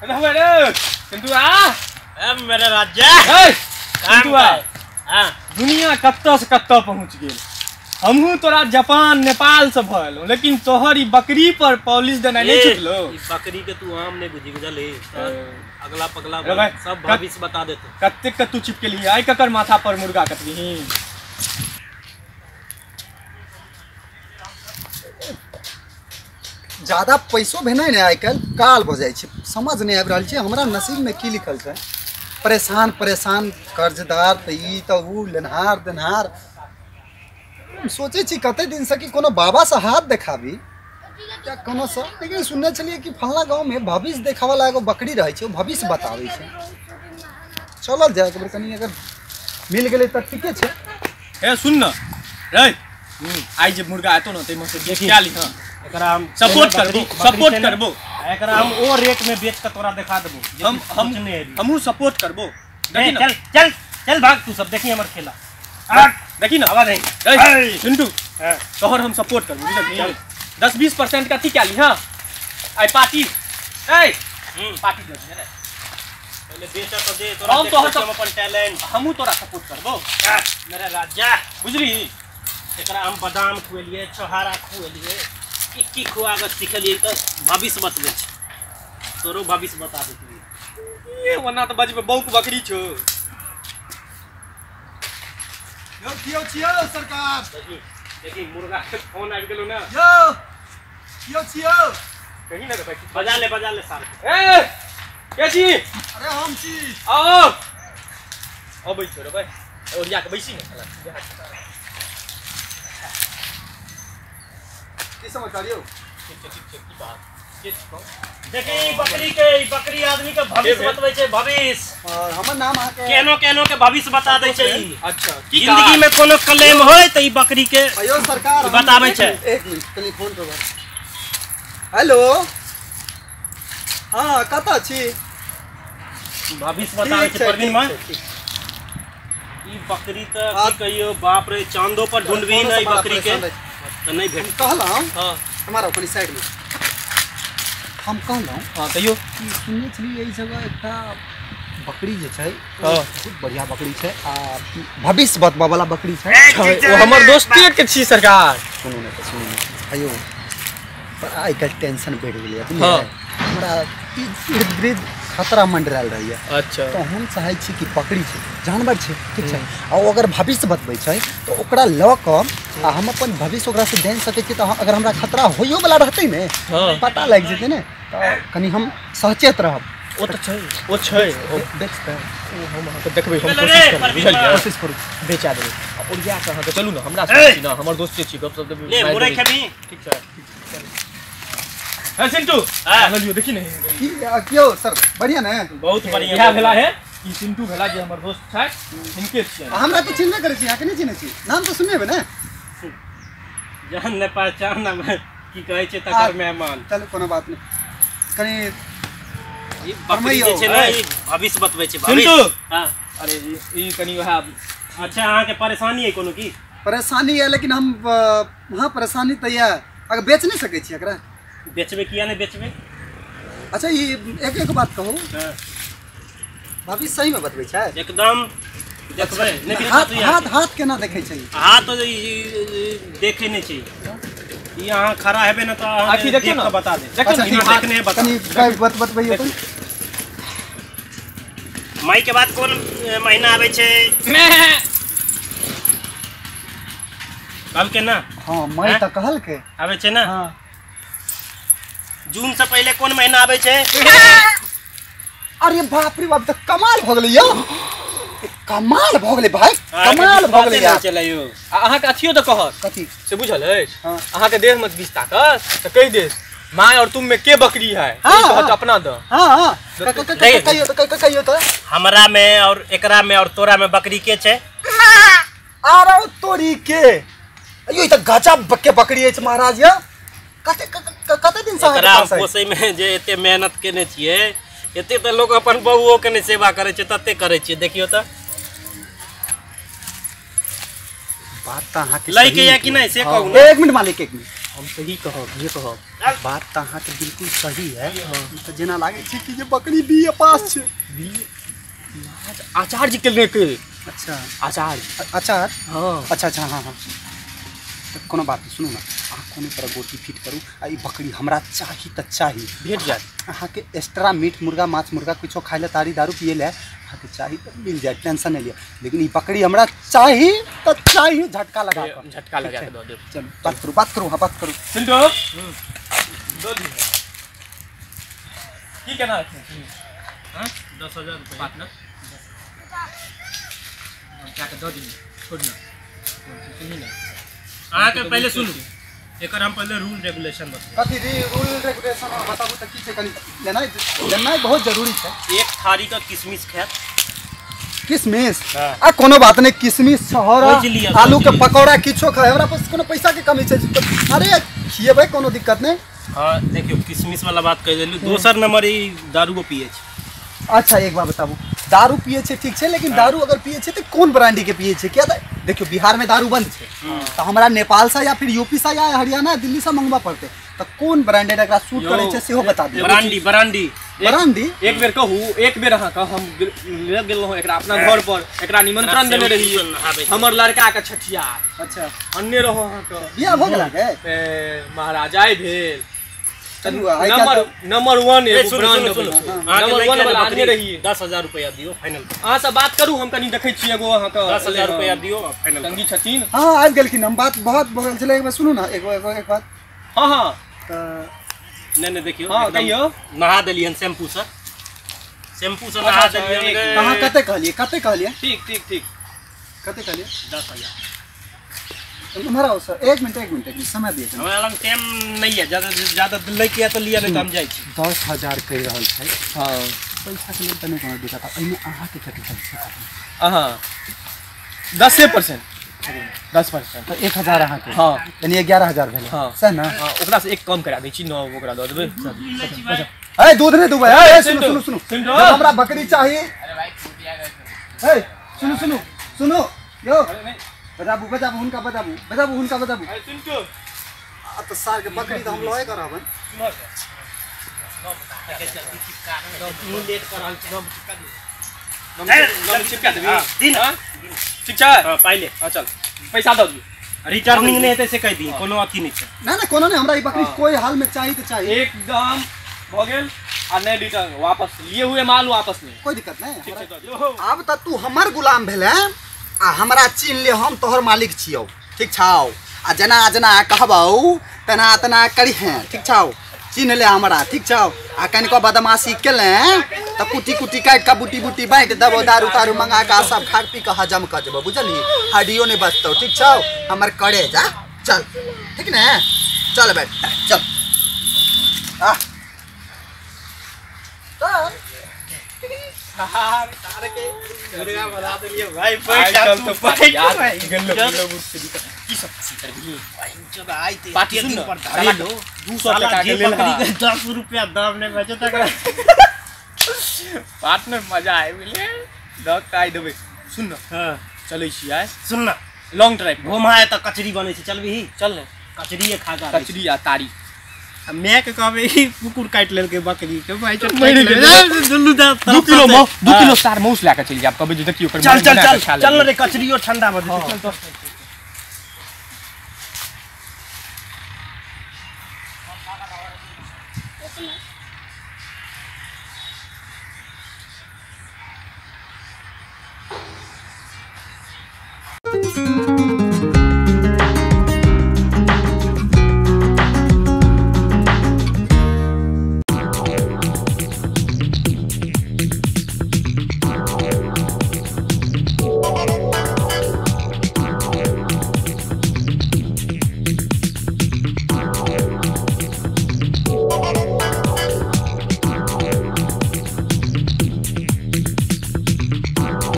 अरे रे चिंटू आ ए मेरे राजा ए चिंटू आ। हां दुनिया कत्तो से कत्तो पहुंच गेल। हमहू तोरा जापान नेपाल से भल, लेकिन तोहर ई बकरी पर पॉलिश देना नहीं छुटलो। ई बकरी के तू आम नहीं बुझी बुझल, अगला पगला सब भविष्य बता देते। कत्ते के तू चिपकेली आई ककर माथा पर मुर्गा कटली। ज्यादा पैसो भेनाइ ने आइ काल्हि काल भऽ जाइ छै, समझ नहि आबि रहल छै हमरा नसीब में की लिखल छै। परेशान परेशान कर्जदार तऽ ई तऽ उ लेनहार देनहार। हम सोचै छी कते दिनसँ कि कोनो बाबासँ हाथ देखाबी या कोनो सँ, लेकिन सुनने छलियै कि फल्लाँ गाँवमे भविष्य देखावला एगो बकरी रहै छै, ओ भविष्य बताबै छै। चलल जाय एक बेर, कनि अगर मिल गेलै तऽ ठीके छै। ए सुन न रे, आइ जे मुर्गा एतो न ताहिमे से देखि ली। हां एकरा हम सपोर्ट करबो, सपोर्ट करबो। एकरा हम ओ रेट में बेच के तोरा देखा देबो। हम हमहू सपोर्ट करबो। देखी न, चल चल चल भाग तू सब, देखी हमर खेला। देखी न आवाज नहीं। चिंटू तोहर हम सपोर्ट करबो बुझलही। 10-20% कथी कैली। हां आई पार्टी ए पार्टी दे ने पहले बेच तो दे तोरा। हम तोहर हम अपन टैलेंट हमहू तोरा सपोर्ट करबो मेरा राजा बुझली। एकरा हम बादाम खुएलिए, छोहारा खुएलिए, की की खुआ के सिखलिए त भविष्य बतबै छै। तोरो भविष्य बता देतियै। ए ओना त बजबे बौक बकरी छौ। यौ कियो छियौ सरकार? देखी देखी मुर्गा के फोन आबि गेलो ना। यौ कियो छियौ? कहीं ना भाई, बजा ले साल। ए के छी? अरे हम छी। आओ अबै छौ रे भाई, ओरिया के बैसी ने साला। की समाचार यौ? ठीक छै ठीक छै। की बात के कहू? देखी बकरी के, ई बकरी आदमी के भविष्य बतबै छै, भविष्य। और हमर नाम अहाँ के केनो केनो के भविष्य बता दै छै ई। अच्छा की जिंदगी में कोनो क्लेम होय त ई बकरी के अयो सरकार बताबै छै। एक मिनट कनि फोन करब। हेलो, हां कतऽ छी? भविष्य बताबै छै प्रवीण मां। ई बकरी त की कहियो बाप रे, चांदो पर ढूंढबी न ई बकरी के त नहीं भेट। कहलहुँ हां हमारा कनि साइड में हम कहलहुँ। हां कहियो। कि सुनने छलियै एहि जगह एकटा बकरी जे छै, बहुत बढ़िया बकरी छै आ भविष्य बतबऽ वाला बकरी छै। ओ हमर दोस्ते के छी सरकार। सुनू ने सुनू ने अयो, पर आइ काल्हि टेंशन बढ़ि गेलै बुझलियै। हमरा इर्द गिर्द खतरा मंडरायल रहैया। अच्छा तऽ हम चाहै छी कि बकरी छै, जानवर छै, ठीक छै, आ ओ अगर भविष्य बतबै छै तऽ ओकरा लऽ कऽ आ हम अपन भविष्य ओकरासँ जानि सकै छी। तऽ अगर हमरा खतरा होइयो वाला रहतै ने, पता लागि जेतै ने, तऽ कनि हम सचेत रहब। ओ तऽ छै, ओ छै, ओ बेचतै। ओ हम अहाँके देखबै, हम कोशिश करबै बुझलियै, कोशिश करू बेचा देबै। आ ओरिया कऽ अहाँके चलू ने, हमरा से छी ना, हमर दोस्ते छी, गप सप देबै। ले मुरै खेबी। ठीक छै। ए चिंटू लियो देखी ने की कियो सर? बढ़िया ने? बहुत बढ़िया। इएह भेला है ई चिंटू भेला जे हमर दोस्त छै, हिनके छियै। हमरा तऽ चिन्हबे करै छी, अहाँके नहि चिन्है छी? नाम तऽ सुनने हेबै ने? जान ने पहचान की कहै छै तकर मेहमान। चलू कोनो बात नहि। कनि ई बकरी जे छै ने ई भविष्य बतबै छै। चिंटू हां अरे ई कनि वएह। अच्छा अहाँके परेशानी है कोनो? की परेशानी है? लेकिन हम हाँ परेशानी तऽ यऽ, अगर बेच नहि सकै छी एकरा? बेचबे किया नहि बेचबे? अच्छा ई एक एक बात कहू, भविष्य सही में बतबै छै? एकदम देखबै। नहि हाथ हाथ हाथ केना देखै छै? हाथ देखै नहि छै ई। अहाँ खड़ा हेबै ने तऽ अहाँ देख कऽ बता देब। अच्छा देखने बता कनि बतबैयौ तऽ। मई के बाद कोन महीना आबै छै? कहलकै ना? हाँ मई तऽ कहलकै आबै छै ना। हाँ जून से पहले कोन महीना आबै छै? अरे बाप रे बाप, तऽ कमाल भऽ गेलै यौ, कमाल भऽ गेलै भाई, कमाल भऽ गेलै यार। चलैयो आ अहाँके अथियो तऽ कहत कथी से बुझल अछि? अहाँके देह में बीस ताकत तऽ कहि देत my और तुम में के बकरी है। कहत अपना द। हां हां कहियो तऽ कहियो तऽ। हमरा में और एकरा में और तोरा में बकरी के छै? आरो तोरी के। अयो ई तऽ गजब के बकरी अछि महाराज। यौ कते कते दिन से एकरा पोसै में जे एते मेहनत केने छियै, एते तऽ लोक अपन बहुओ के नहि सेवा करै छै तते करै छियै। देखियौ तऽ बात तऽ अहाँके लैके या कि नहि से कहू ने। एक मिनट मालिक, एक मिनट। हम सही कहब जे कहब बात तऽ अहाँके बिल्कुल सही है। तऽ जेना लागै छै कि जे बकरी बी ए पास छै। बी आचार्य के लेके। अच्छा आचार्य आचार्य हाँ अच्छा अच्छा हाँ हाँ। तऽ कोनो बात नहीं, सुनू ना अहाँ कोनो तरह गोटी फिट करू आ ई बकरी हमरा चाही तऽ चाही। भेट जायत अहाँके एक्स्ट्रा मीट मुर्गा माछ मुर्गा किछो खाइ लए तारी दारू पिए लए अहाँके चाही तऽ मिल जायत, टेंशन नहीं लिअ। लेकिन ई बकरी हमरा चाही तऽ चाही, झटका लगा कऽ झटका लगा कऽ दऽ देब। चलू बात करू बात करू हाँ बात करू। चिंटू दऽ दियौ की केना हाँ 10,000 रुपया बात ना हम जाके दऽ दियौ छोड़ ना सुनी ना अहाँके पहिले सुनू एकर हम पहिले रूल रेगुलेशन बताबू। कथी रूल रेगुलेशन बताबू तऽ की छै कनि लेनाइ लेनाइ बहुत जरूरी छै। एक थारी का किशमिश खायत। किशमिश आ कोनो बात नहीं, किशमिश छहोरा आलू के पकौड़ा किछो खाए, हमरा पास कोनो पैसा के कमी छै। अरे खिएबै कोनो दिक्कत नहीं। हाँ देखियौ किशमिश वाला बात कहि देलहुँ। दोसर नंबर ई दारूओ पिए छै। अच्छा एक बात बताबू, दारू पिए छै ठीक छै, लेकिन दारू अगर पिए छै तऽ कोन ब्रांडी के पिए छै? किया तऽ देखियौ बिहार में दारू बंद छै तऽ हमरा नेपाल से या फिर यूपी से या हरियाणा दिल्ली से मंगवा पड़तै, तऽ कोन ब्रांडेड एकरा सूट करै छै सेहो बता दियौ। ब्रांडी ब्रांडी ब्रांडी एक बेर कहू, एक बेर अहाँके हम लऽ गेलहुँ एकरा अपना घर पर, एकरा निमंत्रण देने रही हमर लड़का के छठियार। अच्छा अन्ने रहौ अहाँके बियाह भऽ गेल अहाँके? महाराजा भेल नंबर 1 एगो ब्रांड नंबर 1 वाला आनने रहियै। 10,000 रुपया दियौ फाइनल। अहाँ से बात करू हम कनी देखै छी एगो अहाँके 10,000 रुपया दियौ फाइनल। संगी छथिन हाँ आबि गेलखिन। हम बात बहुत भऽ गेल छलै। एक बार सुनू ना एगो एगो एक बात। हाँ हाँ तऽ नहीं नहीं देखियौ हाँ कहियौ। नहा देलियन शैम्पू से, शैम्पू से नहा देलियन। अहाँ कते कहलियै कते कहलियै? ठीक ठीक ठीक कते कहलियै? 10,000। तुम्हारा सर एक मिनट एक मिनट एक मिनट समय दिअ। हमरा लग टाइम नहीं है ज्यादा ज्यादा लैके है तो लिअ नहीं तऽ हम जाइ छी। 10,000 कहि रहल छै। हाँ पैसा के लेल तऽ नहि कोनो दिक्कत। एहिमे अहाँके कते पैसा? अहाँ 10% 10% तऽ 1,000 अहाँके। हाँ यानी 11,000 भेलै। हाँ सही ना? हाँ ओकरा से एक कम करा दै छी 9 ओकरा दऽ देबै। ए दूध नहि दूबै। ए सुनू सुनू सुनू जब हमरा बकरी चाही। अरे भाई छूट ए सुनू सुनू सुनू यो बजाबू बजाबू हुनका बजाबू बजाबू हुनका बजाबू। अरे चिंटू आ तऽ सार के बकरी तऽ हम लए कर रहबै। लेट कर रहल छी। चिपका देबी दिन ठीक छै? हां पाइले। हां चल पैसा दऽ दियौ। रिटर्निंग नहि हेतै से कहि दी, कोनो अथी नहि छै। ना ना कोनो नहीं, हमरा ई बकरी कोई हाल में चाहिए तो चाहिए। एकदम भऽ गेल आ नहीं रिटर्न वापस लिए हुए माल वापस नहीं, कोई दिक्कत नहीं। ठीक छै दऽ दियौ। आब तऽ तू हमर गुलाम भेले आ हमरा चिन्ह ले, हम तोहर मालिक छियौ ठीक छौ? आ जेना जेना कहबौ तेना तेना करिहें ठीक छौ? चिन्ह ले हमरा ठीक छौ? आ कनिको बदमाशी केले तऽ कुटी कुटी काटि कऽ बूटी बूटी बाँटि देबौ, दारू तारू मंगा कऽ सब खा पी कऽ हजम कऽ देबौ बुझलही? हड्डियो नहि बचतौ ठीक छौ? हमर करे जा चल ठीक ने? चल बेटा चल आ चल। मुर्गा बना देलियै भाई पैसा तो यार गेलो गेलो की सब करबी जब आई ते पार्टी सुन पर धरे लो 200 टका के लेल बकरी के 10 रुपया दाम नहीं बचत एकरा। पार्टनर मजा आबि गेलै दऽ काइ देबै। सुन न हां चलै छी आइ। सुन न लॉन्ग ड्राइव घुमाए तऽ कचरी बनै छै, चलबही? चल ने कचरीए खा गा कचरी आ तारी। आ my के कहबै ई कुकुर काटि लेलकै बकरी के भाई चल मरि गेलै। दुनू दा 2 किलो 2 किलो सार मौस लए कऽ चलि जायब कहबै जे देखियौ ओकर चल चल चल चल रे कचरियो ठंडा भऽ जेतै। चल चल।